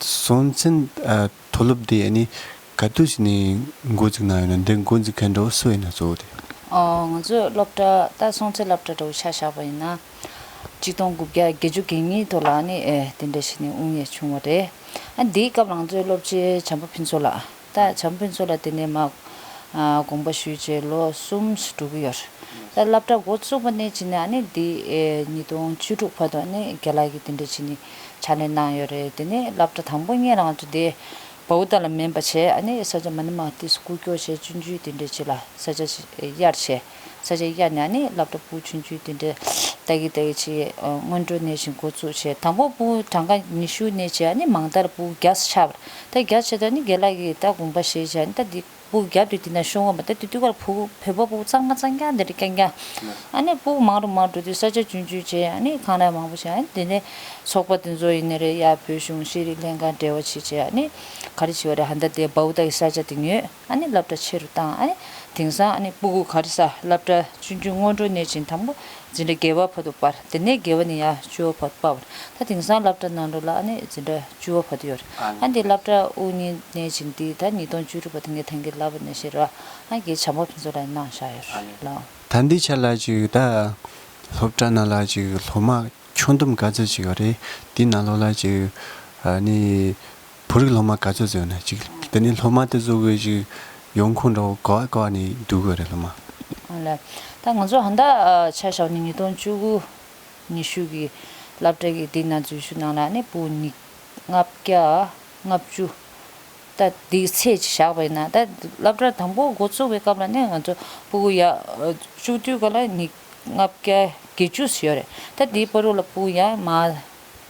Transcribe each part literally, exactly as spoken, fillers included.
སྲོང་བཙན་ཨ་མཐོ་སློབ་དེ་ཨ་ནི་ག་དུས་ནས་འགོ་འཛུགས་གནང་ཡོད་ན། འདི་འགོ་འཛུགས་མཁན་འདྲ་བོ་སུ་ཡིན་ན་གཙོ་བོ་དེ། ཨོ། ང་ཚོའི་སློབ་གྲྭ་ད་སྲོང་བཙན་སློབ་གྲྭ་འདྲ་བོ་ཆ་བཞག་པ་ཡིན་ན། གཅིག་སྟོང་དགུ་བརྒྱ་བརྒྱད་ཅུ་གྱ་གཉིས་ཐོག་ལ་ནི་ཨེ་དེ་འདྲ་ཞིག་ནས་དབུ་བརྙེས་བྱུང་བ་རེད། ཨ་འདིའི་སྐབས་ལ་ང་ཚོའི་སློབ་སྤྱི་བྱམས་པ་ཕུན་ཚོགས་ལགས། ད་བྱམས་པ་ཕུན་ཚོགས་ལགས་དེ་ནས་མར་ཨ་དགོངས་པ་ཞུས་བྱས་ལོ་གསུམ་འགྲོ་གི་ཡོད་རེད། ད་སློབ་གྲྭ་འགོ་བཙུགས་པ་ནས་བྱས་ནས་ཨ་ནི་འདི་ཨེ་ཉིས་སྟོང་བཅུ་དྲུག་བར་དུ་ཨ་ནི་རྒན་ལགས་ཀྱིས་དེ་འདྲ་བྱས་ནས་ཕྱག་ལས་གནང་ཡོད་རེད། དེ་ནས་སློབ་གྲྭ་དང་པོ་སྔོན་ལ་ང་ཚོ་དེ་བའུ་ཏ་ལ་མེན་པ་བྱས། ཨ་ནི་ས་ཆ་མ་ཎི་མ་ཏིས་སྐུ་སྐྱོ་བྱས། ཆུང་ཆུང་དེ་འདྲ་བྱས་ལ་ས་ཆ་གཡར་བྱས། ས་ཆ་གཡར་ནས་ཨ་ནི་སློབ་གྲྭ་སྤུ་གུ་ཆུང་ཆུང་དེ་འདྲ་ལྟ་གི་ལྟ་གི་བྱས། སྔོན་འགྲོ་ནས་བཞིན་འགོ་བཙུགས་བྱས། དང་པོ་སྤུ་གུ་གྲངས་ཀ་ཉི་ཤུ་ནས་བྱས། ཨ་ནི་མང་མཐའ་ལ་སྤུ་གུ་བརྒྱ་ཙམ་ཆགས་པ་རེད། ད་བརྒྱ་ཆགས་དུས་ཨ་ནི་རྒན་ལགས་ཀྱིས་ད་དགོངས་པ་བཞེས་བྱས། ཨ་ནི་ད་འདི་སྤུ་གུ་བརྒྱ་དེ་དེ་ན་ཤོང་བ་མ། ད་དེ་དུས་ཀར་བུ་བོད་པ་སྤུ་གུ་གཙང་མ་གཙང་རྐྱང་དེ་འདྲ་རྐྱང་རྐྱང་། ཨ་ནི་སྤུ་གུ་མང་རུ་མང་རུ་འགྲོ་དུས་ས་ཆ་ཆུང་ཆུང་བྱས། ཨ་ནི་ཁང་གླ་མང་པོ་བྱས། ཨ་ནི་དེ་ནས་ཚོགས་པ་དེ་ཚོ་ཡིན་ནའི་རེད། ཡ་བོད་གཞུང་ཤེས་རིག་ལྷན་ཁང་འབྲེལ་བ་བྱས་བྱས། ཨ་ནི་ག་རེ་བྱས་པ་རེད། ཧ་ད་དེ་བའུ་ཏ་གི་ས་ཆ་དེ་ཉོས། ཨ་ནི་སློབ་གྲྭ་ཆེ་རུ་བཏང་། ཨ་ནི་དེང་སང་ཨ་ནི་སྤུ་གུ་ག་རེ་ཟ་སློབ་གྲྭ་ཆུང་ཆུང་སྔོན་འགྲོ་ནས་བྱས་དང་པོ་འཛིན་གྲྭ་བརྒྱད་པ་བར་དུ་སྤར། དེ་ནས་བརྒྱད་པ་ནས་ཡར་བཅུ་པ་བར་དུ་སྤར་བ་རེད། ད་དེང་སང་སློབ་གྲྭ་ནང་ལོགས་ལ་ཨ་ནི་འཛིན་གྲྭ་བཅུ་པ་བར་དུ་ཡོད་རེད། ཨ་ནི་སློབ་གྲྭ་དབུ་བརྙེས་ནས་བྱས་འདི་ད་ཉིས་སྟོང་བཅུ་དྲུག་བར་དུ་ངས་ད་གིན་ལབ་པ་ནང་བཞིན་རེད། ཨ་ནི་རྒན་བྱམས་པ་ཕུན་ཚོགས་ལགས་གནང་བཞག་ཡོད་རེད་ལགས། ད་འདི་ཆ་ལ་ཅིག་ད་སློབ་གྲྭ་ནང་ལ་ཅིག་སློབ་མ་ཁྱོན་བསྡོམས་ག་ཚོད་ཅིག་ཡོད་རེད། དེ་ནང་ལོགས་ལ་ཅིག་ཨ་ནི་བོད་རིགས་སློབ་མ་ག་ཚོད་ཙམ་ཡོད་ན་ཅིག། དེ་ནས་སློབ་མ་དེ་ཚོ་གི་ཅིག་ཡོང་ཁུངས་འདྲ་བོ་ག་བ་ག་བ་ནས་བསྡུ་དགོས་རེད་སློབ་མ། ཨ་ལ། ད་ང་ཚོ་ཧ་ད་ཆ་བཞག་ནས་ཉིས་སྟོང་བཅུ་དགུ་ཉི་ཤུ་གི་སློབ་གྲྭ་གི་འདི་ན་འཛུལ་ཞུགས་གནང་ལ་ནི་སྤུ་གུ་ཉིས་ལྔ་བརྒྱ་ལྔ་བཅུ། ད་འདི་ཚད་ཅིག་བཞག་པ་ཡིན་ན། ད་སློབ་གྲྭ་དང་པོ་འགོ་བཙུགས་པའི་སྐབས་ལ་ནི་ང་ཚོ་སྤུ་གུ་ཡ་བཅུ་དུས་ག་ལ་ཉིས་ལྔ་བརྒྱ་བརྒྱད་ཅུ་ཡོད་རེད། ད་འདིའི་བར་དུ་ལ་སྤུ་གུ་ཡ་མ་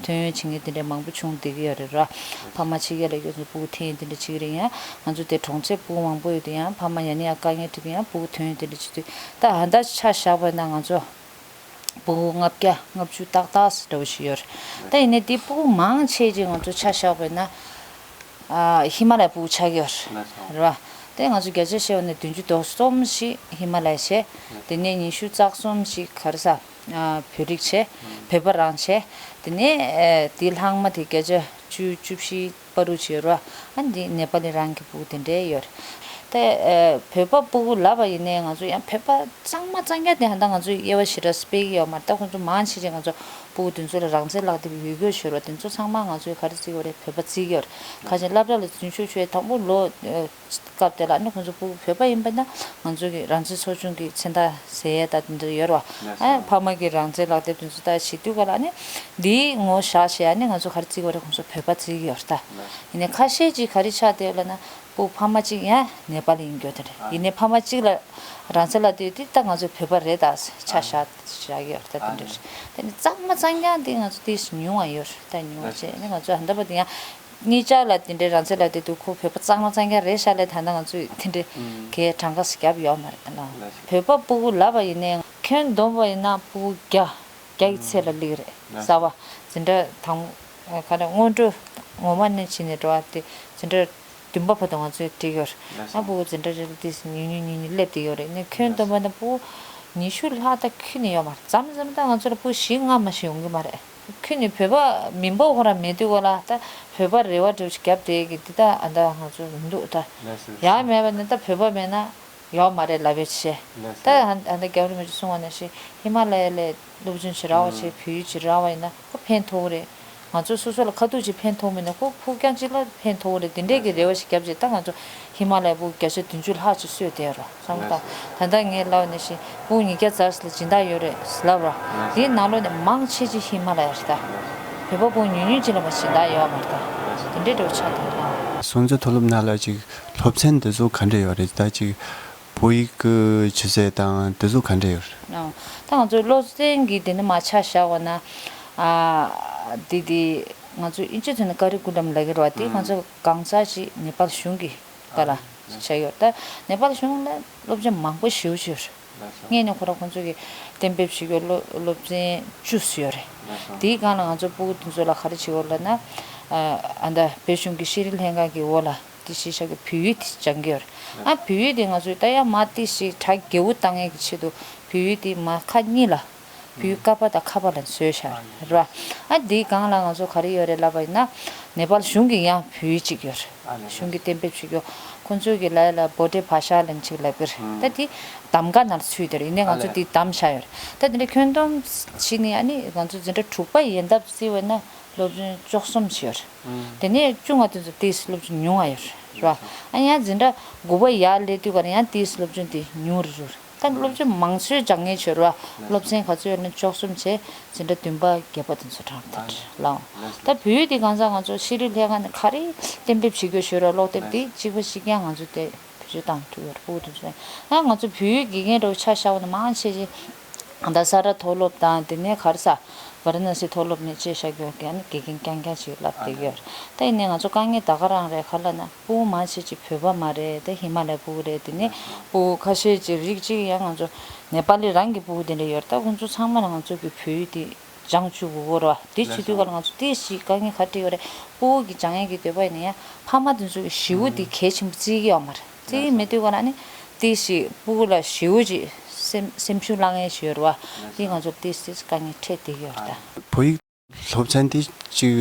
ཐོན་ཡོང་བྱེད་མཁན་དེ་འདྲ་མང་པོ་བྱུང་བསྡད་ཀྱི་ཡོད་རེད་ར། ཕ་མ་ཕྱི་རྒྱལ་ལ་ཡོད་ཚོ་སྤུ་གུ་ཐོན་ཡོང་དེ་འདྲ་བྱེད་ཀྱི་རེད། ཡང་ང་ཚོ་དེ་གྲོང་གསེབ་སྤུ་གུ་མང་པོ་ཡོད་དུས་ཡང་ཕ་མ་ཡ་ནི་ཡ་དཀའ་ངལ་འཕྲད་དུས་ཡང་སྤུ་གུ་ཐོན་ཡོང་དེ་འདྲ་བྱེད་དུས། ད་ཧ་ད་ཆ་བཞག་པ་ཡིན་ན་ང་ཚོ་སྤུ་གུ་ལྔ་བརྒྱ་ལྔ་བཅུ་ཏག་ཏག་འདྲ་བོ་ཞིག་ཡོད་རེད། ད་ཡིན་ནའི་དེ་སྤུ་གུ་མང་ཆེ་ཅིག་ང་ཚོ་ཆ་བཞག་པ་ཡིན་ན། ཨ་ཧི་མ་ལ་ཡའི་སྤུ་གུ་ཆགས་ཀྱི་ཡོད་རེད་བ། དེ་ང་ཚོ་བརྒྱ་ཆ་བཤད་པ་ན་བདུན་ཅུ་དོན་གསུམ་ཞིག་ཧི་མ་ལ་ཡ་བྱས། དེ་ནས་ཉི་ཤུ་རྩ་གསུམ་ཞིག་ག་རེ་ཟ། ཨ་བོད་རིགས་བྱས། བོད་པ་རང་བྱས། དེ་ནས་ཨ་དེ་ལྷག་མ་དེ་བརྒྱ་ཆ་བཅུ་བཅུ་བཞི་བར་དུ་བྱས་རེད་བ། ཨ་འདི་ནེ་པ་ལི་རང་གི་སྤུ་གུ་དེ་འདྲས་ཡོད་རེད། དེ་ཨ་བོད་པ་སྤུ་གུ་ལབ་པ་ཡིན་ནའི་ང་ཚོ་ཡང་བོད་པ་གཙང་མ་གཙང་རྐྱང་དེ་ཧ་ད་ང་ཚོས་དབྱེ་བ་ཞེ་དྲག་སྤེལ་གྱི་ཡོད་མ་རེད། ད་ཁོང་ཚོ་མང་ཆེ་ཆེ་ང་ཚོ་སྤུ་གུ་དེ་ཚོ་ལ་རང་བཙན་ལག་དེབ་ཡོད་རྒྱུ་ཞུ་རོགས། དེ་ཚོ་ཚང་མ་ང་ཚོས་ག་རེ་བརྩི་གི་ཡོད་རེད། བོད་པ་བརྩི་གི་ཡོད་རེད། ཁ་ཆེ་སློབ་གྲྭ་ལ་འཛུལ་ཞུགས་བྱས་དང་པོ་ལོ་ཨ་སྐབས་དེ་ལ་ནི་ཁོང་ཚོ་སྤུ་གུ་བོད་པ་ཡིན་པ་ན་ང་ཚོ་གི་རང་བཙན་ཚོགས་ཆུང་གི་མཚན་རྟགས་ཟེར་ཡས་ད་དེ་འདྲ་ཡོད་རེད་བ། ཨ་ཕ་མ་གི་རང་བཙན་ལག་དེབ་དེ་ཚོ་ད་ཞིག་དུས་ག་ལ་ནི་འདིའི་ངོ་བཞག་བྱས་ཨ་ནི་ང་ཚོ་ག་རེ་བརྩི་གི་ཡོད་རེད། ཁོང་ཚོ་བོད་པ་བརྩི་གི་ཡོད་རེད་ད། ཡིན་ནའི་ཁ་ཤས་ཅིག་ག་རེ་ཆགས་བསྡད་ཡོད་ལབ་ན་སྤུ་གུ་ཕ་མ་གཅིག་ཡང་ནེ་པ་ལི་ཡིན་རྒྱུ་དེ་རེད། ཡིན་ནའི་ཕ་མ་གཅིག་ལ་རང་བཙན་ལག་དེབ་དེ་ད་ང་ཚོ་བོད་པ་རེད་ད་ཆ་བཞག་བཞག་གི་ཡོད་རེད་ད་དེ་འདྲ་རེད། དེ་ནི་གཙང་མ་གཙང་རྐྱང་དེ་ང་ཚོ་ཏིས་ཉུང་བ་ཡོད་རེད། ད་ཉུང་བ་བྱས་ནི་ང་ཚོ་ཧ་ད་པ་དེ་ཡང་། གཉིས་ཆ་ལ་དེ་འདྲའི་རང་བཙན་ལག་དེབ་དེ་ཁོ་བོད་པ་གཙང་མ་གཙང་རྐྱང་རེད་ཤག་ལས་ད་ལྟ་ང་ཚོས་དེ་འདྲའི་གའི་གྲངས་ཀ་ཞིག་བརྒྱབ་ཡོད་མ་རེད་ལགས། བོད་པ་སྤུ་གུ་ལབ་པ་ཡིན་ནའི་ཁྱོན་བསྡོམས་པ་ཡིན་ན་སྤུ་གུ་བརྒྱ་བརྒྱ་ཡི་ཚད་ལ་སླེབས་རེད། གསར་པ་འཛིན་གྲྭ་དང་ག་རེ་སྔོན་འགྲོ་ངོ་མ་ནས་བྱས་ནས་འགྲོ་བ་དེ་འཛིན་གྲྭ་བདུན་པ་བར་དུ་ང་ཚོས་བསྒྲིགས་ཡོད་རེད། ཨ་སྤུ་གུ་འཛིན་གྲྭ་རེ་རེ་དེ་ཉུང་ཉུང་ཉུང་ཉུང་སླེབས་བསྡད་ཡོད་རེད། ནས་ཁྱོན་བསྡོམས་པ་ན་སྤུ་གུ་ཉི་ཤུ་ལྷག་ད་ཁྱོན་ནས་ཡོད་མ་རེད། མཚམས་མཚམས་ད་ང་ཚོ་ལ་སྤུ་གུ་བཞི་ལྔ་མ་ཞིག་ཡོང་གི་མ་རེད། ཁྱོད་ནི་བོད་པ་མིན་པ་ཁོ་རང་མེད་དུས་གོ་ལ་ད་བོད་པ་རེ་བ་འདྲ་བོ་ཞིག་བརྒྱབ་བསྡད་ཀྱི་འདི་ད་ཨ་ད་ང་ཚོ་མི་འདུག་ད། ཡང་མེད་པ་ནི་ད་བོད་པ་མེད་ན་ཡོད་མ་རེད་ལབ་པའི་ཆེ། ད་ཨ་ད་རྒྱབ་རི་མ་ཅིག་གསུང་བ་ནང་བཞིན་ཧི་མ་ལ་ཡ་ལ་སློབ་སྦྱོང་བྱེད་རག་པ་བྱས་བོད་ཡིག་བྱེད་རག་པ་ཡིན་ན་ཁོ་ཕན་ཐོགས་རེད། ང་ཚོ་སོ་སོ་ལ་ཁ་ཐུག་ཅིག་ཕན་ཐོགས་མེད་ན་ཁོ་ཕུགས་རྒྱང་ཅིག་ལ་ཕན་ཐོགས་རེད། དེ་འདྲས་ཀྱི་རེ་བ་ཞིག་བརྒྱབ་རྗེས་ད་ང་ཚོ་ཧི་མ་ལ་ཡའི་སྤུ་གུ་བརྒྱ་ཆ་བདུན་ཅུ་ལྷག་ཅིག་གསོས་བསྡད་རོགས་བསམ་བློ་བཏང་། ད་ལྟ་ངས་ལབ་ནས་ཤི་སྤུ་གུ་ཉིས་བརྒྱ་ཙམ་ཞིག་ལ་སྦྱིན་བདག་ཡོད་རེད་ལབ་རོགས། དེའི་ནང་ལོགས་ནས་མང་ཆེ་ཆེ་ཧི་མ་ལ་ཡ་རེད་ད། བོད་པ་སྤུ་གུ་ཉུང་ཉུང་ཅིག་ལ་མ་སྦྱིན་བདག་ཡོད་མ་རེད་ད། དེ་འདྲས་འདྲ་བོ་ཆགས་བསྡད་རོགས། སྲོང་བཙན་མཐོ་སློབ་ནང་ལ་ཅིག་སློབ་ཚན་དེ་ཚོ་ག་འདྲས་ཡོད་རེད་ད། ཅིག་བོད་ཡིག་གི་ཆུ་ཚད་དང་དེ་ཚོ་ག་འདྲས་ཡོད་རེད། ཨ། ད་ང་ཚོའི་སློབ་ཚན་གྱི་དེ་ནི་མ་ཆ་བཞག་པ་ན། ཨ། དེ་དེ་ང་ཚོའི་ཨིན་ཇི་ཐོག་ནས་ཀ་རི་ཀུ་ལམ་ལབ་ཀྱི་རེད་བ། དེ་ང་ཚོ་གང་ཟག་ཅིག་ནེ་པཱལ་གཞུང་གི་སྒང་ལ་བྱས་ཡོད། ད་ནེ་པཱལ་གཞུང་ལ་སློབ་ཚན་མང་པོ་ཞེ་པོ་ཅིག་ཡོད་རེད། སྔོན་ནས་ཁོ་རང་ཁོང་ཚོ་གིས་གཏན་འབེབས་བྱེད་ཀྱི་སློབ་སློབ་ཚན་བཅུ་ཙམ་ཡོད་རེད། དེའི་སྒང་ལ་ང་ཚོ་སྤུ་གུ་དེ་ཚོ་ལ་ག་རེ་བྱེད་ཀྱི་ཡོད་ལབ་ན། ཨ་ད་བོད་གཞུང་གི་ཤེས་རིག་ལྷན་ཁང་གི་འོག་ལ། དེ་གཞི་བཞག་གི་བོད་ཡིག་དེ་སྦྱང་གི་ཡོད་རེད། ཨ་བོད་ཡིག་དེ་ང་ཚོས་ད་ཡང་མ་ཏི་ཞིག་གྲ་རྒྱས་པོ་བཏང་ཡས་ཀྱི་ཆེད་དུ་བོད་ཡིག་དེ་མ་ཁག་གཉིས་ལ་ བོད་ཡིག་ཀ་པ་དང་ཁ་པ་ལ་བཟོས་བཞག་རེད་བ། ཨ་འདིའི་སྒང་ལ་ང་ཚོ་ག་རེ་ཡོད་རེད་ལབ་པ་ཡིན་ན། ནེ་པཱལ་གཞུང་གི་ཡང་བོད་ཡིག་ཅིག་ཡོད་རེད། གཞུང་གི་གཏན་འབེབས་བྱེད་རྒྱུ། ཁོང་ཚོས་ཀྱི་ལ་ཡ་ལ་བྷོ་ཊེ་བྷ་ཤ་ལབ་ཅིག་ལབ་ཀྱི་རེད། ད་དེ་གདམ་ག་ནང་ཚུད་དེ་རེད། ཡིན་ནའི་ང་ཚོ་དེ་བདམས་བཞག་ཡོད་རེད། ད་དེ་འདྲ་ཁྱོན་བསྡོམས་བྱས་ནས་ཨ་ནི་ང་ཚོ་འཛིན་གྲྭ་དྲུག་པ་ཡན་འདབ་བརྩིས་པ་ཡིན་ན་སློབ་ཚན་བཅུ་གསུམ་ཅིག་ཡོད་རེད། དེ་ནས་བཅུ་ལྔ་དེ་ཚོ་ཏོག་ཙམ་སློབ་ཚན་ཉུང་བ་ཡོད་རེད། རེད་བ། ཨ་ཡང་འཛིན་གྲྭ་དགུ་པ་ཡར་སླེབས་དུས་ག་ལ་ཡང་ཏོག་ཙམ་སློབ་ཚན་དེ་ཉུང་རུ་འགྲོ་རེད། ད་སློབ་ཚན་མང་ཤོས་སྦྱང་མཁན་བྱས་རེད་བ། སློབ་ཚན་ག་ཚོད་ཡོད་ན་བཅུ་གསུམ་བྱས། འཛིན་གྲྭ་བདུན་པ་བརྒྱད་པ་དེ་ཚོ་གྲངས་དེ་འདྲ་ལའོ། ད་བོད་ཡིག་དེ་གང་ཟག་ང་ཚོ་ཤེས་རིག་ལྷན་ཁང་ནས་ག་རེ་གཏན་འབེབས་བྱེད་དགོས་ཞུ་རོགས། ཀློག་དེབ་དེ་གཅིག་པ་གཅིག་རྐྱང་ང་ཚོ་དེ་བེད་སྤྱོད་བཏང་ཐུབ་ཡོད་རེད། ཕྲུ་གུ་དེ་ཚོ་ཡང་ང་ཚོ་བོད་ཡིག་དགེ་རྒན་འདྲ་བོ་ཆ་བཞག་པ་ན་མང་ཆེ་ཆེ། ད་ས་རཱ་མཐོ་སློབ་དང་དེ་ནས་ག་རེ་ཟ། ཝཱ་ར་ཎ་སི་མཐོ་སློབ་ནས་བཅས་བཞག་ཡོད་ཀྱང་དགེ་རྒན་རྐྱང་རྐྱང་ཞིག་བསླབ་བསྡད་ཡོད་རེད། ད་ཡིན་ནའི་ང་ཚོ་དཀའ་ངལ་ད་ག་རང་རེད། ག་ལབ་ན། ཕྲུ་གུ་མང་ཆེ་ཅིག་བོད་པ་མ་རེད། དེ་ཧི་མ་ལ་ཡའི་ཕྲུ་གུ་རེད། དེ་ནས་ཕྲུ་གུ་ཁ་ཤས་ཅིག་རིགས་གཅིག་ཡང་ང་ཚོ་ནེ་པ་ལི་རང་གི་ཕྲུ་གུ་དེ་འདྲ་ཡོད་རེད། ད་ཁོང་ཚོ་ཚང་མ་ལ་ང་ཚོ་གི་བོད་ཡིག་དེ་སྦྱང་བཅུག་དགོས་ཀྱི་རེད་བ། དེ་བྱེད་དུས་ག་ལ་ང་ཚོ་ཏོག་ཙམ་དཀའ་ངལ་ག་རེ་འཕྲད་ཡོད་རེད། ཕྲུ་གུ་གི་སྦྱང་ཡས་ཀྱི་འདོད་པ་ཡིན་ན་ཡང་ཕ་མ་དེ་ཚོ་གི་ཞེ་པོ་དེ་གལ་ཆེན་པོ་བརྩི་གི་ཡོད་མ་རེད། བརྩི་གི་མེད་དུས་ག་ལ་ཨ་ནི་ཏོག་ཙམ་ཕྲུ་གུ་ལ་ཞེ་པོ་ཅིག་སེམས་སེམས་ཤུགས་བརླག་མཁན་ཞིག་ཡོད་རེད་བ། དེ་ང་ཚོ་ཏོག་ཙམ་དཀའ་ངལ་འཕྲད་བསྡད་ཀྱི་ཡོད་རེད་ད། བོད་ཡིག་སློབ་ཚན་དེ་ཅིག་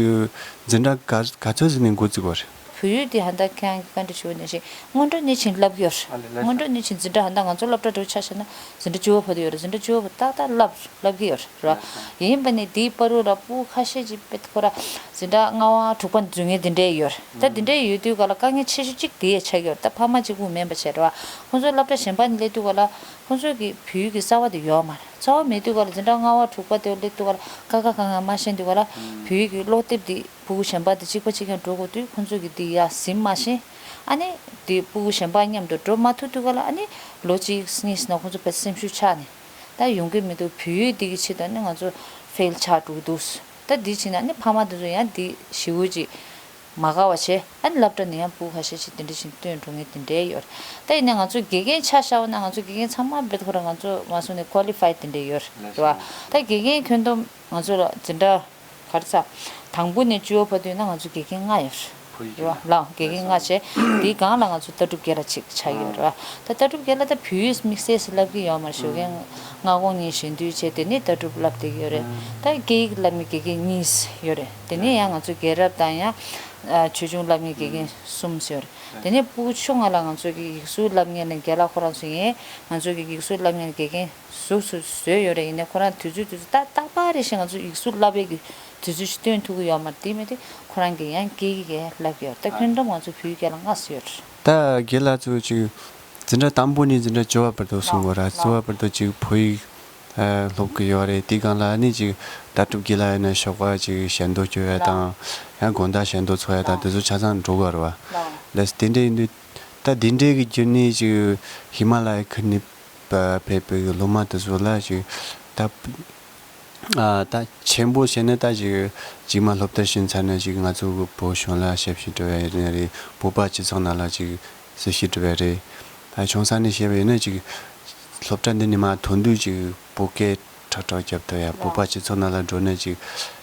འཛིན་གྲྭ་ག་ག་ཚོད་ཟིན་ནས་འགོ་བཙུགས་པ་རེད། བོད་ཡིག་དེ་ཧ་ད་ཁྱེད་རང་གིས་བཀའ་འདྲི་ཞུ་བ་ནང་བཞིན་སྔོན་འགྲོ་ནས་ཕྱིན་བསླབ་ཀྱི་ཡོད་རེད། སྔོན་འགྲོ་ནས་ཕྱིན་འཛིན་གྲྭ་ཧ་ད་ང་ཚོ་སློབ་གྲྭ་འགྲོ་ཆ་བཞག་ན་འཛིན་གྲྭ་བཅུ་པ་བར་དུ་ཡོད་རེད། འཛིན་གྲྭ་བཅུ་པ་བར་ཏག་ཏག་བསླབ་བསླབ་ཀྱི་ཡོད་རེད་བ། ཡིན་པ་ནས་དེའི་བར་དུ་ལ་ཕྲུ་གུ་ཁ་ཤས་ཅིག་དཔེ་ཁོ་ར་འཛིན་གྲྭ་ལྔ་པ་དྲུག་པ་འཛུལ་མཁན་དེ་འདྲས་ཡོད་རེད། ད་དེ་འདྲས་ཡོད་དུས་ག་ལ་དཀའ་ངལ་ཆེ་ཤོས་གཅིག་དེ་ཡས་ཆགས་ཀྱི་ཡོད་རེད། ད་ཕ་མ་གཅིག་པུ་མིན་པ་བྱས་རེད་བ། ཁོང་ཚོ་སློབ་གྲྭ་གཞན་པ་ནས་སླེབས་དུས་ག་ལ་ཁོང་ཚོ་གི་བོད་ཡིག་གི་རྩ་བ་དེ་ཡོད་མ་རེད། རྩ་བ་མེད་དུས་ག་ལ་འཛིན་གྲྭ་ལྔ་པ་དྲུག་པ་དེ་སླེབས་དུས་ག་ལ་ཀ་ཁ་ག་ང་མ་ཤེས་དུས་ག་ལ་བོད་ཡིག་གི་ཀློག་དེབ་དེ་ཕྲུ་གུ་གཞན་པ་དེ་གཅིག་པ་གཅིག་རྐྱང་འགྲོ་དགོས་དུས་ཁོང་ཚོ་གི་དེ་ཡ་ཟིན་མ་ཤེས། ཨ་ནི་དེ་ཕྲུ་གུ་གཞན་པ་མཉམ་དུ་འགྲོ་མ་ཐུབ་དུས་ག་ལ་ཨ་ནི་ལོ་གཅིག་གཉིས་ནང་ཁོང་ཚོ་དཔེ་སེམས་ཤུགས་ཆག་ནས་ད་ཡོང་གི་མི་འདུག་བོད་ཡིག་འདི་གི་ཆེད་དུ་ཨ་ནི་ང་ཚོ་ཕེལ་ཆགས་འགྲོ་གི་འདུག་ད་འདི་བྱས་ན་ཨ་ནི་ཕ་མ་དེ་ཚོ་ཡང་འདི་ཞེ་པོ་ཅིག་མ་དགའ་བ་བྱས། ཨ་ནི་སློབ་གྲྭ་ནས་ཡང་ཕྲུ་གུ་ཁ་ཤས་ཤིག་དེ་འདྲ་ཞིག་བཏོན་འགྲོ་མཁན་དེ་འདྲས་ཡོད་རེད། ད་ཡིན་ནའི་ང་ཚོ་དགེ་རྒན་ཆ་བཞག་པ་ན་ང་ཚོ་དགེ་རྒན་ཚང་མ་རྦད་ཁོ་རང་ང་ཚོ་མ་སོང་ནས་ཀོ་ལི་ཕའི་དེ་འདྲས་ཡོད་རེད་བ། ད་དགེ་རྒན་ཁྱོན་བསྡོམས་ང་ཚོ་ལ་འཛིན་གྲྭ་ག་རེ་ཟ། དང་པོ་ནས་བཅུ་པ་བར་དུ་ཡིན་ན་ང་ཚོ་དགེ་རྒན་ལྔ་ཡོད་རེད། བོད་ཡིག་རེད་བ། ལགས་དགེ་རྒན་ལྔ་བྱས། དེའི་སྒང་ལ་ང་ཚོ་ལྟ་གྲུབ་རྒན་ལགས་གཅིག་ཆགས་ཡོད་རེད་བ། ད་ལྟ་གྲུབ་རྒན་ལགས་ད་བོད་ཡིག་དམིགས་བསལ་ཞིག་བསླབ་ཀྱི་ཡོད་མ་རེད། ཞོགས་ཀས་སྔ་དགོང་གཉིས་གཞོན་དུས་བྱས་དེ་ནས་ལྟ་གྲུབ་བསླབ་བསྡད་ཀྱི་ཡོད་རེད། ད་སྐད་ཡིག་བསླབ་མཁན་དགེ་རྒན་གཉིས་ཡོད་རེད། དེ་ནས་ཡང་ང་ཚོ་རྒན་རབས་དང་ཡང་ཆོས་འབྱུང་བསླབ་མཁན་དགེ་རྒན་གསུམ་ཡོད་རེད། དེ་ནས་ཕྲུ་གུ་ཆུང་ང་ལ་ང་ཚོ་གི་ཡིག་གཟུགས་བསླབ་མཁན་ལ་རྒན་ལགས་ཁོ་རང་ཚོ་ཡིན། ང་ཚོ་གི་ཡིག་གཟུགས་བསླབ་མཁན་དགེ་རྒན་གཟུགས་སུ་བཟོས་ཡོད་རེད། ཡིན་ནའི་ཁོ་རང་དུས་ཚོད་དུས་ཚོད་ད་རྟག་པར་རེ་བཞིན་ང་ཚོ་ཡིག་གཟུགས་བསླབ་པའི་གི་དུས་ཚོད་ཞིག་སྟོན་ཐུབ་ཀྱི་ཡོད་མ་རེད། དེ་མེད་དུས་ཁོ་རང་གིས་ཡང་སྐད་ཡིག་གི་བསླབ་ཀྱི་ཡོད་རེད། ད་ཁྱོན་བསྡོམས་ང་ཚོ་བོད་ཡིག་སྐད་ལ་ལྔ་ཙམ་ཡོད་རེད། ད་རྒན་ལགས་ཚོ་ཅིག་འཛིན་གྲྭ་དང་པོ་ནས་འཛིན་གྲྭ་བཅུ་པ་བར་དུ་གསུང་དགོས་ར། བཅུ་པ་བར་དུ་ཅིག་བོད་ཡིག་ཨ་སློབ་ཀྱི་ཡོད་རེད། དེའི་སྒང་ལ་ནི་ཅིག་ལྟ་གྲུབ་རྒན་ལགས་ཡིན་ན་ཞོགས་པ་ཅིག་ཞལ་འདོན་སྐྱོར་ཡ་དང་། ཡང་དགོང་དག་ཞལ་འདོན་ཚོགས་ཡ་དང་། དེ་ཚོ་ཆ་ཚང་འགྲོ་དགོས་རེད་བ། ལགས་དེ་འདྲ་ཡིན་དུས་ད་དེ་འདྲའི་གི་བརྒྱུད་ནས་ཅིག་ཧི་མ་ལ་ཡའི་ཁུལ་ནས་ཕེབས་པའི་སློབ་མ་དེ་ཚོ་ལ་ཅིག་ད་ཨ་ད་ཆེན་པོ་བྱས་ན་ད་ཅིག་རྗེས་མ་སློབ་མཐར་ཕྱིན་ཚར་ན་ཅིག་ང་ཚོ་གི་བོད་གཞུང་ལ་ཞབས་ཕྱི་སྒྲུབ་ཡ་ཡིན་ནའི་རེད། བོད་པ་སྤྱི་ཚོགས་ནང་ལ་ཅིག་སྲི་ཞུ་སྒྲུབ་ཡ་རེད། ད་ཆུང་ས་ནས་བཤད་པ་ཡིན་ན་ཅིག་སློབ་གྲྭ་འདི་ནས་མར་ཐོན་དུས་ཅིག་བོད་སྐད་ཁྲག་ཁྲག་རྒྱབ་ཐུབ་ཡ། བོད་པ་སྤྱི་ཚོགས་ནང་ལ་འགྲོ་ན་ཅིག་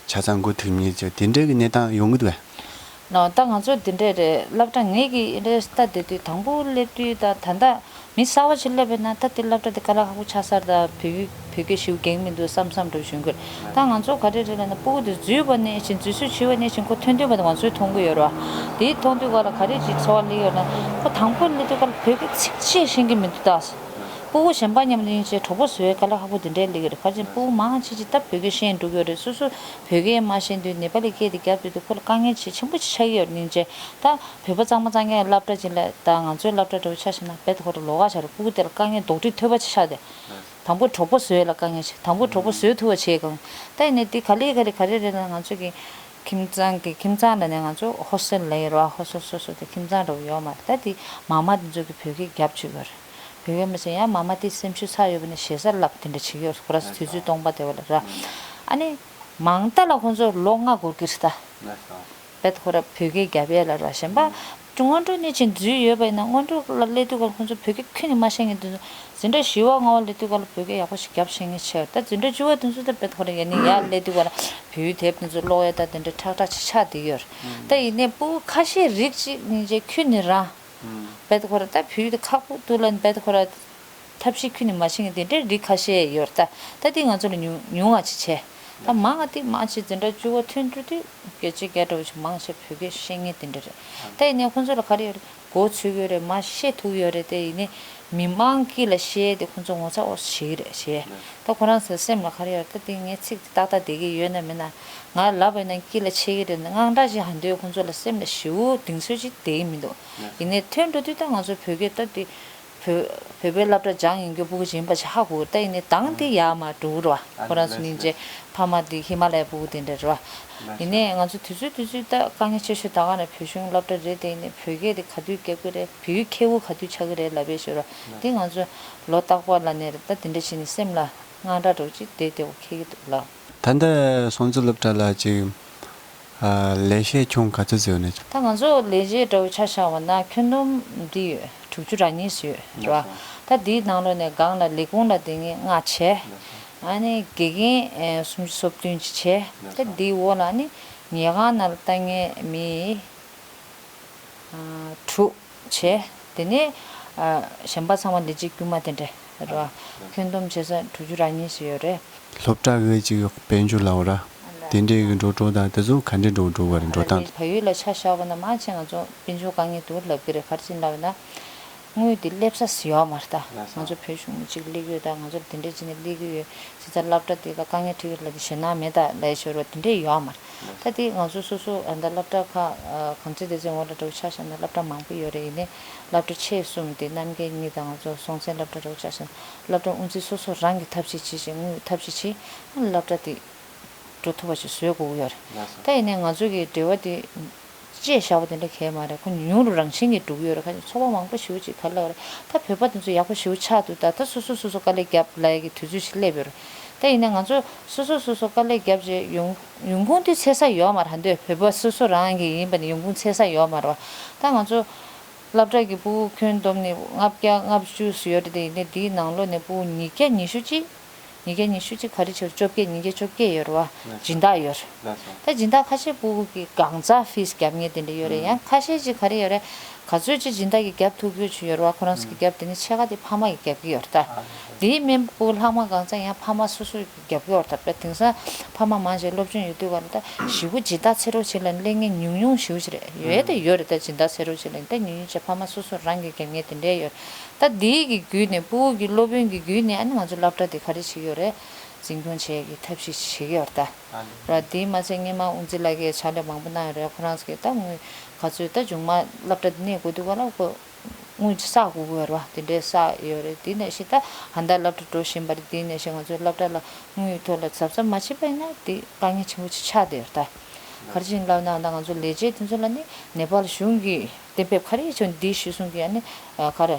ཆ་ཚང་མགོ་ཐུག་མཁན་ཅིག་དེ་འདྲའི་གི་གནས་སྟངས་ཡོང་གི་འདུག་གས། ལགས་ད་ང་ཚོ་འདི་འདྲས་རེད། སློབ་གྲྭ་ངེད་ཀྱིས་འདི་འདྲས་ལྟ་བསྡད་དུས་དང་པོ་སླེབས་དུས་ད་ད་ལྟ་མི་གསར་པ་ཞིག་སླེབས་པ་ཡིན་ན་ད་འདི་སློབ་གྲྭ་འདི་དཀའ་ལས་ཁག་པོ་ཆགས་ས་རེད། ད་བོད་ཡིག་བོད་སྐད་ཞེ་པོ་གལ་མི་འདུག་བསམ་བསམ་འདྲ་བོ་བྱུང་གི་རེད། ད་ང་ཚོ་ག་རེ་རེད་ལབ་ན་ཕྲུ་གུ་དེ་འཛུལ་བ་ནས་ཕྱིན་འཛུལ་ཞུགས་བྱས་པ་ནས་ཕྱིན་ཁོ་ཐོན་ཐོན་པ་དེ་ང་ཚོས་མཐོང་གི་ཡོད་རེད་བ། དེ་མཐོང་དུས་ག་ལ་ག་རེ་ཅིག་ཚོར་བ་སླེབས་ཡོད་ན་ཁོ་དང་པོ་སླེབས་དུས་ག་ལ་བོད་སྐད་ཚིག་གཅིག་ཤེས་ཀྱི་མི་འདུག་ད། ཕྲུ་གུ་གཞན་པ་མཉམ་དུ་ཡིན་ཕྱིན་གྲོགས་པོ་བཟོ་ཡའི་དཀའ་ལས་ཁག་པོ་དེ་འདྲས་སླེབས་ཀྱི་རེད། ག་ཅིག་ཕྲུ་གུ་མང་ཆེ་ཆེ་ད་བོད་སྐད་ཤེས་འགྲོ་གི་ཡོད་རེད། སོ་སོ་བོད་སྐད་མ་ཤེས་དུས་ནེ་པ་ལི་སྐད་དེ་རྒྱབ་དུས་དུས་ཁོ་ལ་དཀའ་ངལ་ཆེ་ཆེན་པོ་ཅིག་ཆགས་ཀྱི་ཡོད་རེད། སྙིང་རྗེ། ད་བོད་པ་གཙང་མ་གཙང་རྐྱང་སློབ་གྲྭ་ཅིག་ལ་ད་ང་ཚོའི་སློབ་གྲྭ་འདྲ་བོ་ཆ་བཞག་ན་རྦད་དེ་ཁོ་རང་ལོགས་ཀ་བཞག་རེད། ཕྲུ་གུ་དེ་ལ་དཀའ་ངལ་དོགས་འདྲི་ཐོལ་པ་ཅིག་ཆགས་ཏེ། དང་པོ་གྲོགས་པོ་བཟོ་ཡས་ལ་དཀའ་ངལ་ཆེ། དང་པོ་གྲོགས་པོ་བཟོ་ཐུབ་པ་བྱེད་གང་། ད་ཡིན་ནའི་དེ་ག་ལེ་ག་ལེ་ག་རེ་རེད་ན་ང་ཚོ་གི་ཁྱིམ་ཚང་གི་ཁྱིམ་ཚང་ལ་ནས་ང་ཚོ་ཧོ་སི་ཊེལ་ལབ་ཡོད་རེད་བ། ཧོ་སི་ཊེལ་སོ་སོ་དེ་ཁྱིམ་ཚང་འདྲ་བོ་ཡོད་མ་རེད། ད་དེ་མ་མ་དེ་ཚོ་གི་བོད་སྐད་རྒྱབ་བཅུག་ཡོད་རེད། བོད་སྐད་མ་ཟེར་ཡང་མ་མ་དེ་སེམས་ཤུགས་ཚ་ཡོད་པ་ནས་ཞེ་ས་ལབ་དེ་འདྲ་བྱེད་ཀྱི་ཡོད་རེད། ཁོ་རང་ཚོ་དུས་ཚོད་སྟོང་པ་དེ་བ་ལ་ར། ཨ་ནི་མང་མཐའ་ལ་ཁོང་ཚོ་ལོ་ལྔ་འགོར་གྱི་རེད་ད། རྦད་ཁོ་ར་བོད་སྐད་རྒྱབ་ཡས་ལ་ར་གཞན་པ། སྔོན་འགྲོ་ནས་ཅིག་འཛུལ་ཡོད་པ་ཡིན་ན་སྔོན་འགྲོ་ལ་སླེབས་དུས་ཀ་ཁོང་ཚོ་བོད་སྐད་ཁྱོན་ནས་མ་ཤེས་མཁན་དེ་ཚོ་འཛིན་གྲྭ་བཞི་པ་ལྔ་པ་སླེབས་དུས་ཀ་ལ་བོད་སྐད་ཡག་པོ་ཞིག་རྒྱབ་ཤེས་མཁན་ཆགས་ཡོད། ད་འཛིན་གྲྭ་བཅུ་པ་དེ་ཚོ་ད་རྦད་ཁོ་ར་ཡ་ནས་ཡར་སླེབས་དུས་ཀ་ལ་བོད་ཡིག་དེབ་དེ་ཚོ་ཀློག་ཡས་ད་དེ་འདྲ་ཁྲག་ཁྲག་ཅིག་ཆགས་བསྡད་ཡོད་རེད། ད་ཡིན་ནའི་ཕྲུ་གུ་ཁ་ཤས་རིགས་གཅིག་སྙིང་རྗེ་ཁྱོན་ནས་ར། རྦད་ཁོ་ར་ད་བོད་ཡིག་དེ་ཁག་པོ་འདུག་ལབ་ནས་རྦད་ཁོ་ར། ཐབས་ཤེས་ཁྱོན་ནས་མ་བྱེད་མཁན་དེ་འདྲའི་རིགས་ཁ་ཤས་ཡོད་རེད་ད། ད་དེ་ང་ཚོ་ལ་ཉུང་ཉུང་བ་ཅིག་བྱས། ད་མང་བ་དེ་མང་ཆེ་འཛིན་གྲྭ་བཅུ་པ་ཐོན་འགྲོ་དུས་བརྒྱ་ཆ་བརྒྱ་འདྲ་བོ་ཞིག་མང་ཆེ་བོད་སྐད་ཤེས་མཁན་དེ་འདྲ་རེད། ད་ཡིན་ནའི་ཁོང་ཚོ་ལ་ག་རེ་ཡོད་རེད། མགོ་ཚོས་ཀྱི་ཡོད་རེད། མར་བཤད་ཐུབ་ཀྱི་ཡོད་རེད། དེ་ཡིན་ནའི་མི་མང་དཀྱིལ་ལ་བཤད་དེ་ཁོང་ཚོ་ངོ་ཚ་ཨོ་ཞེ་གི་རེད་ཞེས། ད་ཁོ་རང་ཚོའི་སེམས་ལ་ག་རེ་ཡོད་རེད། ད་དེ་ངའི་ཚིག་དེ་ཏག་ཏག་བསྡད་ཀྱི་ཡོད་ན་མེད་ན། ང་ལབ་པ་ཡིན་ན་དཀྱིལ་ལ་ཆད་ཀྱི་རེད། དངངས་སྐྲག་ཅིག་ཧ་འདོད་ཁོང་ཚོ་ལ་སེམས་ལ་ཞེ་པོ་གདེང་ཚོད་ཅིག་བསྡད་ཀྱི་མི་འདུག་ཡིན་ནའི་ཐོན་འགྲོ་དུས་ད་ང་ཚོ་བོད་སྐད་ད་དེ་བོད་བོད་པའི་སློབ་གྲྭ་སྦྱངས་ཡིན་རྒྱུ་སྤུ་གུ་ཅིག་ཡིན་པ་ཞིག་ཧ་གོ། ད་ཡིན་ནའི་གདངས་དེ་ཡར་མར་འགྲོ་གི་རེད་བ། ཁོ་རང་ཚོ་སྙིང་རྗེ། ཕ་མ་དེ་ཧི་མ་ལ་ཡའི་སྤུ་གུ་དེ་འདྲ་རེད་བ། ཡིན་ནའི་ང་ཚོ་དུས་ཚོད་དུས་ཚོད་ད་དཀའ་ངལ་ཆེ་ཤོས་ད་ག་ནས་བོད་གཞུང་སློབ་གྲྭ་རེད། དེ་ཡིན་ནའི་བོད་སྐད་དེ་ག་དུས་རྒྱབ་ཀྱི་རེད། བོད་ཡིག་ཁེ་པོ་ག་དུས་ཆགས་ཀྱི་རེད་ལབ་པའི་ཞོར་བ། དེ་ང་ཚོ་ལོ་རྟག་པར་ལ་ནས་རེད། ད་དེ་འདྲ་བྱས་ནས་སེམས་ལ་དངངས་སྐྲག་འདྲ་བོ་ཅིག་བསྡད་བསྡད་པ་ཁེལ་གྱི་འདུག་ལ། ད་ལྟ་སྲོང་བཙན་སློབ་གྲྭ་ལ་ཅིག་ཨ། ལས་བྱེད་ཁྱོན་ག་ཚོད་ཙམ་ཡོད་ནས། ད་ང་ཚོ་ལས་བྱེད་འདྲ་བོ་ཆ་བཞག་པ་ན་ཁྱོན་བསྡོམས་འདི་ཡོད། དྲུག་ཅུ་རེ་གཉིས་ཡོད་རེད་བ། ད་འདིའི་ནང་ལོགས་ནས་སྒང་ལ་ལས་ཁུངས་ལ་དེ་ངས་ལྔ་བྱས། ཨ་ནི་དགེ་རྒན་ཨེ་སུམ་ཅུ་སོ་བདུན་ཅིག་བྱས། ད་འདིའི་འོག་ལ་ནི་ཉལ་ཁང་ནང་ལ་ལྟ་མཁན་མི་ཨ་དྲུག་བྱས། དེ་ནས་ཨ་གཞན་པ་ཚང་མ་ལས་བྱེད་དཀྱུས་མ་དེ་འདྲ་རེད་བ། ཁྱོན་བསྡོམས་བྱས་ཙང་དྲུག་ཅུ་རེ་གཉིས་ཡོད་རེད། སློབ་གྲྭ་གི་ཅིག་དཔལ་འབྱོར་ལབ་ར། དེ་འདྲའི་གི་འགྲོ་གྲོན་དང་དེ་ཚོ་ག་འདྲ་འགྲོ་འགྲོ་བ་རེད། འགྲོ་སྟངས། བལ་ཡུལ་ལ་ཆ་བཞག་པ་ན་མང་ཆེ་ང་ཚོ་དཔལ་འབྱོར་དཀའ་ངལ་འདུག་ལབ་ཀྱི་རེད། ག་རེ་བྱས་ལབ་ན། དངུལ་དེ་སླེབས་ས་ཡོད་མ་རེད་ད། ང་ཚོ་བོད་གཞུང་གཅིག་སླེབས་ཡོད་ད། ང་ཚོ་དེ་འདྲ་བྱས་ནས་སླེབས་ཀྱི་ཡོད། བྱས་ཙང་སློབ་གྲྭ་དེ་ལ་དཀའ་ངལ་འཕྲད་ཀྱི་ལབ་དེ་ཞེད་སྣང་མེད་ད་ལབ་ཞོར་བ་དེ་འདྲ་ཡོད་མ་རེད། ད་དེ་ང་ཚོ་སོ་སོ་ཨ་ད་སློབ་གྲྭ་ཁག་གང་ཚེ་སྡེ་ཚན་འོག་ལ་འགྲོ་ཆ་བཞག་ན་སློབ་གྲྭ་མང་པོ་ཡོད་རེད། ཡིན་ནའི་སློབ་གྲྭ་ཆེ་གསུམ་དེ་རྣམ་རྒྱལ་གཉིས་དང་ང་ཚོ་སྲོང་བཙན་སློབ་གྲྭ་འགྲོ་ཆ་བཞག་ན་སློབ་གྲྭ་དབུ་འཛིན་སོ་སོ་རང་གིས་ཐབས་ཤེས་བྱེད་བྱེད་དངུལ་ཐབས་ཤེས་བྱེད་སློབ་གྲྭ་དེ་འགྲོ་ཐུབ་པ་ཞིག་བཟོ་དགོས་ཀྱི་ཡོད་རེད། ད་ཡིན་ནའི་ང་ཚོ་གི་འབྲེལ་བ་དེ་བཅད་བཞག་པ་དེ་འདྲ་གང་ཡང་མ་རེད། ཁོ་ཉུང་རུ་རང་བཞིན་གྱིས་འགྲོ་གི་ཡོད་རེད། ཁ་ཅིག་ཚོགས་པ་མང་པོ་ཞེ་པོ་ཅིག་ག་རེ་ལབ་རེད། ད་བོད་པ་དེ་ཚོ་ཡག་པོ་ཞེ་པོ་ཆགས་འདུག་ད་ད་སོ་སོ་སོ་སོ་དཀའ་ལས་རྒྱབ་ལབ་ཡ་གི་དུས་ཚོད་ཞིག་སླེབས་ཡོད་རེད། ད་ཡིན་ནའི་ང་ཚོ་སོ་སོ་སོ་སོ་དཀའ་ལས་རྒྱབ་བྱས་ཡོང་ཡོང་ཁུངས་དེ་འཚོལ་ས་ཡོད་མ་རེད། ད་འདོད་བོད་པ་སོ་སོ་རང་གི་ཡིན་པ་ནི་ཡོང་ཁུངས་འཚོལ་ས་ཡོད་མ་རེད་བ། ད་ང་ཚོ་སློབ་གྲྭ་གི་སྤུ་གུ་ཁྱོན་བསྡོམས་ནས་ལྔ་བརྒྱ་ལྔ་བཅུ་ཙམ་ཡོད་རེད། དེ་ཡིན་ནའི་དེའི་ནང་ལོགས་ནས་སྤུ་གུ་ཉིས་བརྒྱ་ཉི་ཤུ་ཅིག་ཉིས་བརྒྱ་ཉི་ཤུ་ཅིག་ག་རེ་བྱས་བཅོ་བརྒྱད་ཉིས་བརྒྱ་བཅོ་བརྒྱད་ཡོད་རེད་བ། སྦྱིན་བདག་ཡོད་རེད། ད་སྦྱིན་བདག་ཁ་ཤས་སྤུ་གུ་གི་གང་ཟག་ཕིས་རྒྱབ་མཁན་དེ་འདྲ་ཡོད་རེད། ཡང་ཁ་ཤས་ཅིག་ག་རེ་ཡོད་རེད། ག་ཚོད་ཅིག་སྦྱིན་བདག་གིས་རྒྱབ་ཐུབ་རྒྱུ་ཅིག་ཡོད་རེད་བ། ཁོ་རང་ཚོ་གིས་རྒྱབ། དེ་ནས་ཕྱེད་ཀ་དེ་ཕ་མ་གིས་རྒྱབ་ཀྱི་ཡོད་རེད་ད། དེའི་སྨན་པ་སྤུ་གུ་ལྷག་མ་གང་ཚང་ཡང་ཕ་མ་སོ་སོ་གིས་རྒྱབ་ཀྱི་ཡོད་རེད་ད། དེང་སང་ཕ་མ་མང་ཆེ་སློབ་སྦྱོང་ཡོད་དུས་ག་ལ་ད་ཞེ་པོ་སྦྱིན་བདག་འཚོལ་རོགས་བྱེད་ལབ་སླེབས་མཁན་ཉུང་ཉུང་ཞེ་པོ་ཅིག་རེད། ཡོད་དེ་ཡོད་རེད། ད་སྦྱིན་བདག་འཚོལ་རོགས་བྱེད་ལབ་མཁན་ད་ཉུང་ཉུང་བྱས། ཕ་མ་སོ་སོ་རང་གིས་རྒྱབ་མཁན་དེ་འདྲ་ཡོད་རེད། ད་འདི་གི་བརྒྱུད་ནས་སྤུ་གུ་གི་སློབ་ཡོན་གྱི་བརྒྱུད་ནས་ཨ་ནི་ང་ཚོ་སློབ་གྲྭ་དེ་ག་རེ་བྱེད་ཀྱི་ཡོད་རེད། འཛིན་སྐྱོང་བྱེད་ཀྱི་ཐབས་ཤེས་བྱེད་ཀྱི་ཡོད་རེད་ད། ར་དེ་མ་ཚད་སྔོན་མ་དབུ་འཛིན་ལགས་ཀྱིས་ཕྱག་ལས་མང་པོ་གནང་ཡོད་རེད། ཁོ་རང་ཚོ་གིས་ད་དངུལ་ག་ཚོད་ད་མཇུག་མ་སློབ་གྲྭ་དེ་གནས་དགོས་དུས་ག་ལ་ཁོ་དངུལ་བསགས་དགོས་ཀྱི་ཡོད་རེད་བ། དེ་འདྲའི་བསགས་ཡོད་རེད། དེ་ནས་ཤི་ད་ཧ་ད་སློབ་གྲྭ་འགྲོ་བཞིན་པ་རེད། དེ་ནས་ཤི་ང་ཚོའི་སློབ་གྲྭ་ལ་དངུལ་ཐོག་ལ་གཟབ་གཟབ་མ་བྱས་པ་ཡིན་ན་དེ་དཀའ་ངལ་ཆེན་པོ་ཅིག་ཆགས་བསྡད་ཡོད་རེད་ད། ག་རེ་བྱས་ནས་ལབ་ན་ད་ང་ཚོ་ལས་བྱེད་དེ་ཚོ་ལ་ནི་ནེ་པཱལ་གཞུང་གི་གཏན་འབེབས་ག་རེ་བྱས་ནས་འདི་གཞིར་བཟུང་གིས་ཨ་ནི་ག་རེ།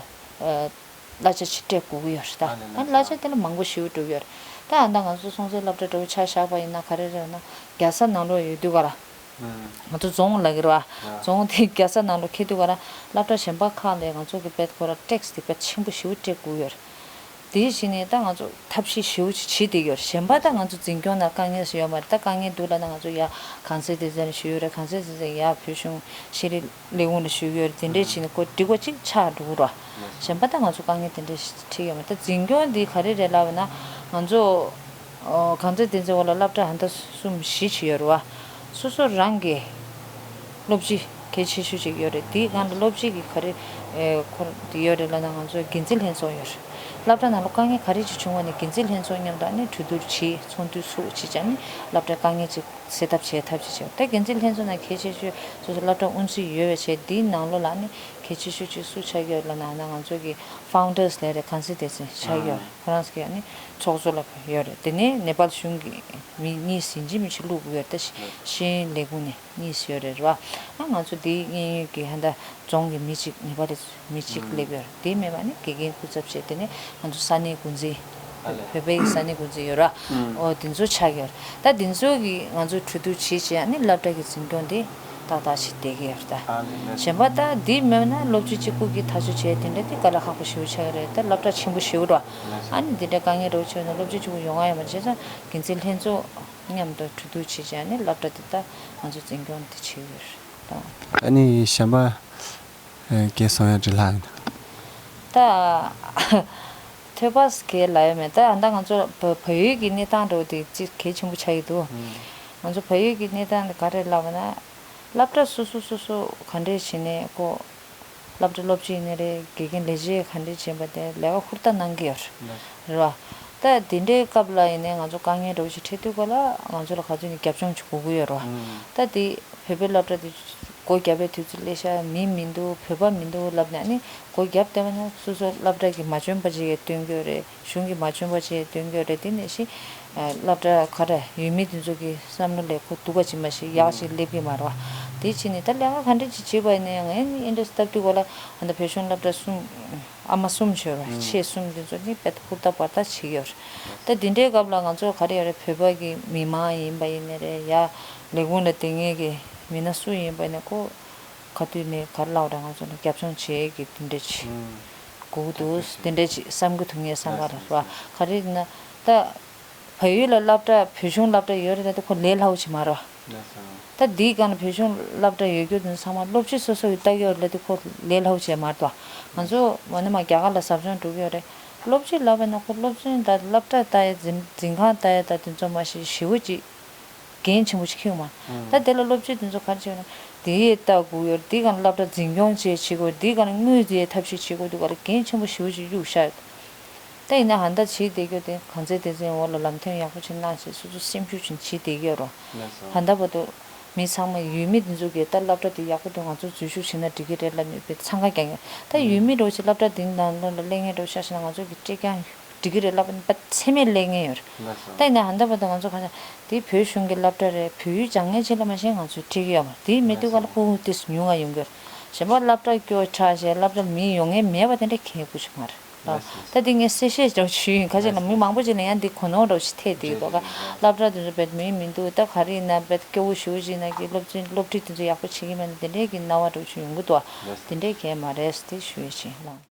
གླ་ཆ་ཅིག་སྤྲད་དགོས་ཀྱི་ཡོད་རེད་ད། ཨ་ནི་གླ་ཆ་དེ་ལ་མང་པོ་ཞེ་པོ་འགྲོ་གི་ཡོད་རེད། ད་ཨ་ད་ང་ཚོ་སྲོང་བཙན་སློབ་གྲྭ་འདྲ་བོ་ཆ་བཞག་པ་ཡིན་ན་ག་རེ་རེད་ན་རྒྱལ་ས་ནང་ལོགས་ཡོད་དུས་ག་ར། ང་ཚོ་རྫོང་ལབ་ཀྱི་རེད་བ། རྫོང་དེ་རྒྱལ་ས་ནང་ལོགས་འཁེལ་དུས་ག་ར་སློབ་གྲྭ་གཞན་པ་ཁག་ལས་ང་ཚོ་གི་དཔེ་ཁོ་ར་ཊེག་སི་དེ་དཔེ་ཆེན་པོ་ཞེ་པོ་སྤྲད་དགོས་ཀྱི་ཡོད་རེད། དེ་བཞིན་ནས་ད་ང་ཚོ་ཐབས་ཤེས་ཞེ་པོ་ཅིག་བྱེད་བསྡད་ཀྱི་ཡོད་རེད། གཞན་པ་ད་ང་ཚོ་འཛིན་སྐྱོང་ནང་དཀའ་ངལ་ཞིག་ཡོད་མ་རེད། ད་དཀའ་ངལ་འདུག་ལབ་ན་ང་ཚོ་ཡ་གངས་ཚད་སྡེ་ཚན་ལ་ཞུ་ཡོད་རེད། གངས་ཚད་སྡེ་ཚན་ཡ་བོད་གཞུང་ཤེས་རིག་ལས་ཁུངས་ལ་ཞུ་གི་ཡོད་རེད། དེ་འདྲས་བྱས་ནས་ཁོ་འགྲིག་པ་ཅིག་ཆགས་འགྲོ་གི་རེད། གཞན་པ་ད་ང་ཚོ་དཀའ་ངལ་དེ་འདྲས་ཞིག་འཕྲད་ཡོད་མ་རེད། ད་འཛིན་སྐྱོང་འདི་ག་རེ་རེད་ལབ་ན་ང་ཚོ་ཨོ་གངས་ཚད་སྡེ་ཚན་འོག་ལ་སློབ་གྲྭ་ཧ་ད་གསུམ་བཞི་ཅིག་ཡོད་རེད་བ། སོ་སོ་རང་གི་སློབ་སྤྱི་གལ་ཆེ་ཤོས་ཅིག་ཡོད་རེད། དེའི་སྒང་ལ་སློབ་སྤྱི་གི་ག་རེ་ཨེ་ཁོ་དེ་ཡོད་རེད་ལབ་ན་ང་ཚོ་འགན་འཛིན་ལྷན་ཚོགས་ཡོད་རེད། སློབ་གྲྭ་ནང་ལ་དཀའ་ངལ་ག་རེ་ཅིག་བྱུང་བ་ནས་འགན་འཛིན་ལྷན་ཚོགས་མཉམ་དུ་ཨ་ནི་གྲོས་བསྡུར་བྱེད། ཚོགས་འདུ་ཚོགས་བྱེད་བྱས་ནས་སློབ་གྲྭའི་དཀའ་ངལ་ཅིག་སེལ་ཐབས་བྱེད་ཐབས་ཅིག་བྱེད། ད་འགན་འཛིན་ལྷན་ཚོགས་ནང་གལ་ཆེ་ཤོས་སོ་སོ་སློབ་གྲྭ་དབུ་འཛིན་ཡོད་པ་བྱས། དེའི་ནང་ལོགས་ལ་ཨ་ནི་གལ་ཆེ་ཤོས་ཅིག་སུ་ཆགས་ཀྱི་ཡོད་ལབ་ན་ཨ་ན་ང་ཚོ་གི་ཕའུན་ཌར་སི་ལབ་རེད། གངས་ཚད་སྡེ་ཚན་ཆགས་ཀྱི་ཡོད་རེད། ཁོ་རང་ཚོ་གི་ཨ་ནི་ཚོགས་གཙོ་ལ་ཡོད་རེད། དེ་ནས་ནེ་པཱལ་གཞུང་གི་མི་གཉིས་ཡིན་གཅིག་མིན་གཅིག་བླུགས་དགོས་ཡོད་རེད། ད་ཤེས་ཡོན་ལས་ཁུངས་ནས་གཉིས་ཡོད་རེད་བ། ཨ་ང་ཚོ་དེའི་གཡས་གཡོན་གྱི་ཧ་ད་རྫོང་གི་མི་གཅིག་ནེ་པཱལ་མི་གཅིག་སླེབས་ཡོད་རེད། དེ་མེད་པ་ནི་དགེ་རྒན་སྐུ་ཚབ་བྱས། དེ་ནས་ང་ཚོ་ས་གནས་འགོ་འཛིན་བོད་པའི་ས་གནས་འགོ་འཛིན་ཡོད་ར། ཨོ་དེ་ཚོ་ཆགས་ཡོད་རེད། ད་དེ་ཚོ་གི་ང་ཚོ་གྲོས་བསྡུར་བྱེད་བྱས་ཨ་ནི་སློབ་གྲྭ་གི་འཛིན་སྐྱོང་དེ་ཏག་ཏག་ཞིག་བསྡད་ཀྱི་ཡོད་རེད། ད་གཞན་པ་ད་དེ་མེད་ན་སློབ་སྤྱི་གཅིག་པུ་གིས་ཐག་གཅོད་བྱས་དེ་འདྲ་དེ་དཀའ་ལས་ཁག་པོ་ཞེ་པོ་ཆགས་ཡོད་རེད། ད་སློབ་གྲྭ་ཆེན་པོ་ཞེ་པོ་རེད། ཨ་ནི་དེ་འདྲ་དཀའ་ངལ་འདྲ་བོ་ཆེ་ན་སློབ་སྤྱི་གཅིག་པུ་ཡོང་ཡ་ཡོད་མ་རེད། བྱས་ཙང་འགན་འཛིན་ལྷན་ཚོགས་མཉམ་དུ་གྲོས་བསྡུར་བྱས་བྱས་ཨ་ནི་སློབ་གྲྭ་དེ་ད་ང་ཚོ་འཛིན་སྐྱོང་དེ་བྱེད་ཀྱི་ཡོད་རེད་ད། ཨ་ནི་གཞན་པ་ཨེ་སྐད་གསུང་ཡ་འདྲི་ལྷག་ཡིན། ད། ཕོད་པ་གས་ལབ་ཡ་མེད། ད་ཨ་ད་ང་ཚོ་བ་བལ་ཡུལ་གྱི་གནས་སྟངས་འདྲ་བོ་དེ་ཅིག་གལ་ཆེན་པོ་ཆགས་ཀྱི་འདུག་ང་ཚོ་བལ་ཡུལ་གྱི་གནས་སྟངས་དེ་ག་རེ་ལབ་ན། སློབ་གྲྭ་སོ་སོ་སོ་སོ་ག་འདྲས་བྱས་ནས་ཁོ། སློབ་གྲྭ་སློབ་སྤྱི་ཡིན་ནའི་རེད། དགེ་རྒན་ལས་བྱེད་ག་འདྲས་བྱས་པ་དེ་ལས་ཀ་ཧུར་ཐག་གནང་གི་ཡོད་རེད། རེད་བ། ད་དེ་འདྲའི་སྐབས་ལ་ཡིན་ནའི་ང་ཚོ་དཀའ་ངལ་འདྲ་བོ་ཞིག་འཕྲད་དུས་སྐབས་ལ་ང་ཚོ་ལ་ག་ཚོད་ནས་རྒྱབ་ལྗོངས་ཅིག་དགོས་ཀྱི་ཡོད་རེད་བ། ད་དེ་བོད་པའི་སློབ་གྲྭ་དེ་སྒོ་བརྒྱབ་པའི་དུས་ཚོད་སླེབས་ཤག་མི་མི་འདུག་བོད་པ་མི་འདུག་ལབ་ནས་ཨ་ནི་སྒོ་བརྒྱབ་བསྡད་པ་ན་སོ་སོ་སློབ་གྲྭ་གི་མ་འཇོན་པ་ཅིག་གིས་སྟོན་གྱི་ཡོད་རེད། གཞུང་གི་མ་འཇོན་པ་ཅིག་སྟོན་གྱི་ཡོད་རེད། དེ་ནས་ཤི། སློབ་གྲྭ་ག་རེ་ཡོད་མི་དེ་ཚོ་གི་བསམ་བློ་ལས་ཁོ་སྡུག་ག་ཅིག་མ་ཤེས་ཡག་ཅིག་སླེབས་ཀྱི་མ་རེད་བ། དེ་ཕྱིན་ནས་ད་ལས་ཀ་ག་འདྲ་ཅིག་བྱེད་པ་ཡིན་ནའི་ངས་ནི་ཨེ་འདྲ་སྟབས་བདེ་གོ་ལ་ཨ་ད་བོད་གཞུང་སློབ་གྲྭ་གསུམ། ཨ་མ་གསུམ་ཤོར་བ་ཆེ་གསུམ་དེ་ཚོ་ནི་དཔེ་ཧུར་ཐག་བར་ཐག་བྱེད་ཀྱི་ཡོད་རེད། ད་དེ་འདྲའི་སྐབས་ལ་ང་ཚོ་ག་རེ་ཡོད་རེད། བོད་པ་གི་མི་མང་ཡིན་པ་ཡིན་ནའི་རེད། ཡ་ལས་ཁུངས་ལ་དེ་ངེད་ཀྱི་མི་སྣ་སུ་ཡིན་པ་ཡིན་ནའི་ཁོ། ག་དུས་ནས་ག་རེ་ལབ་ར་ང་ཚོ་ལ་རྒྱབ་ལྗོངས་བྱེད་ཀྱི་དེ་འདྲ་ཅིག་དགོས་ཀྱི་འདུག་དེ་འདྲ་ཅིག་བསམ་གྱི་འདུག་ངས་བསམ་པ་རེད་བ། ག་རེ་ཡིན་ན་ད་བལ་ཡུལ་ལ་སློབ་གྲྭ་བོད་གཞུང་སློབ་གྲྭ་ཡོད་རེད། ད་དེ་ཁོ་ལས་སླ་བོ་ཅིག་མ་རེད་བ། ད་འདིའི་སྒང་ལ་བོད་གཞུང་སློབ་གྲྭ་ཡོད་རྒྱུ་དེ་ཚང་མ་སློབ་སྤྱི་སོ་སོ་གི་ལྟ་གི་ཡོད་རེད། ད་དེ་ཁོ་ལས་སླ་བོ་ཅིག་མ་རེད་བ། ང་ཚོ་འོ་ན་མ་རྒྱ་གར་ལ་ཟབ་སྦྱོང་འགྲོ་གི་ཡོད་རེད། སློབ་སྤྱི་ལབ་པ་ན་ཁོ་སློབ་ཚན་ད་སློབ་གྲྭ་ལྟ་ཡ་འཛིན་འཛིན་ཁང་ལྟ་ཡ་ད་དེ་ཚོ་མ་ཞིག་ཞེ་བོ་ཅིག་འགན་ཆེན་པོ་ཞིག་འཁྱེར་ཡོང་མ། ད་དེ་ལ་སློབ་སྤྱི་དེ་ཚོ་ག་རེ་བྱེད་ན། དེ་ཡས་ལྟ་དགོས་ཡོད། དེ་ག་ན་སློབ་གྲྭ་འཛིན་སྐྱོང་བྱེད་བྱེད་དགོས། དེ་ག་ན་དངུལ་དེ་ཡས་ཐབས་ཤེས་བྱེད་དགོས་འདུག་ག་ལ་འགན་ཆེན་པོ་ཞེ་པོ་ཅིག་གཡུག་བཞག་ཡོད། ད་ཡིན་ན་ཧ་ད་བྱེད་བསྡད་རྒྱུ་དེ་གང་ཚེ་དེ་ཚོའི་འོག་ལ་ལམ་སྟོན་ཡག་པོ་ཅིག་གནང་བྱས་སོ་སོ་སེམས་ཤུགས་ཅིག་བྱེད་བསྡད་ཀྱི་ཡོད་རོ། ཧ་ད་བར་དུ་མི་ཚང་མ་ཡུལ་མི་དེ་ཚོ་གིས་ད་སློབ་གྲྭ་དེ་ཡག་པོ་འདུག་ང་ཚོ་འཛུལ་ཞུགས་བྱེད་ན་འགྲིག་གི་རེད་ལབ་ནས་དཔེ་འཚང་ཁ་རྒྱག་མཁན། ད་ཡུལ་མི་འདྲ་བོ་ཅིག་སློབ་གྲྭ་དེ་ནང་ལོགས་ལ་སླེབས་མཁན་འདྲ་བོ་ཆ་བཞག་ན་ང་ཚོ་གི་སྤྲད་རྐྱང་འགྲིག་གི་རེད་ལབ་ནས་ད་ཚད་མེད་སླེབས་མཁན་ཡོད་རེད། ད་ཡིན་ན་ཧ་ད་བར་དུ་ང་ཚོ་ག་ཚོད་དེ་བོད་གཞུང་གི་སློབ་གྲྭ་རེད། བོད་ཡིག་སྦྱང་མཁན་ཅིག་ལ་མ་གཞི་ང་ཚོས་ཁྲིད་ཀྱི་ཡོད་མ་རེད། དེ་མེད་དུས་ག་ལ་ཕྲུ་གུ་ཏིས་ཉུང་ང་ཡོང་གི་རེད། གཞན་པ་སློབ་གྲྭ་སྐྱོ་དྲགས་བྱས་སློབ་གྲྭ་མི་ཡོང་མཁན་མེད་པ་དེ་འདྲ་གལ་དགོས་ཆེ་མ་རེད། ལགས་སོ། ད་དེ་ངས་གསལ་བཤད་འདྲ་བོ་ཞུས་ཡིན། ཁ་ཅིག་ལ་མི་མང་པོ་ཅིག་ལ་ཡང་འདི་གོ་ནོར་འདྲ་བོ་ཞིག་ཐེབས་བསྡད་ཀྱི་འདུག་ག་རེད་རེད་རེད། སློབ་གྲྭ་དེ་ཚོ་བེད་མི་མི་འདུག་ད་ག་རེ་ཡིན་ན་བེད་སྐྱོ་བོ་ཞུ་བ་ཞིག་ན་གི་སློབ་ཚན་སློབ་ཁྲིད་དེ་ཚོ་ཡག་པོ་བྱེད་ཀྱི་མེད་ན་དེ་འདྲའི་གི་སྣང་བ་འདྲ་བོ་ཞིག་ཡོང་གི་འདུག་ག་རེད་རེད། དེ་འདྲའི་གལ་མ་རེད་དེ་ཞུ་ཡིན་ལགས།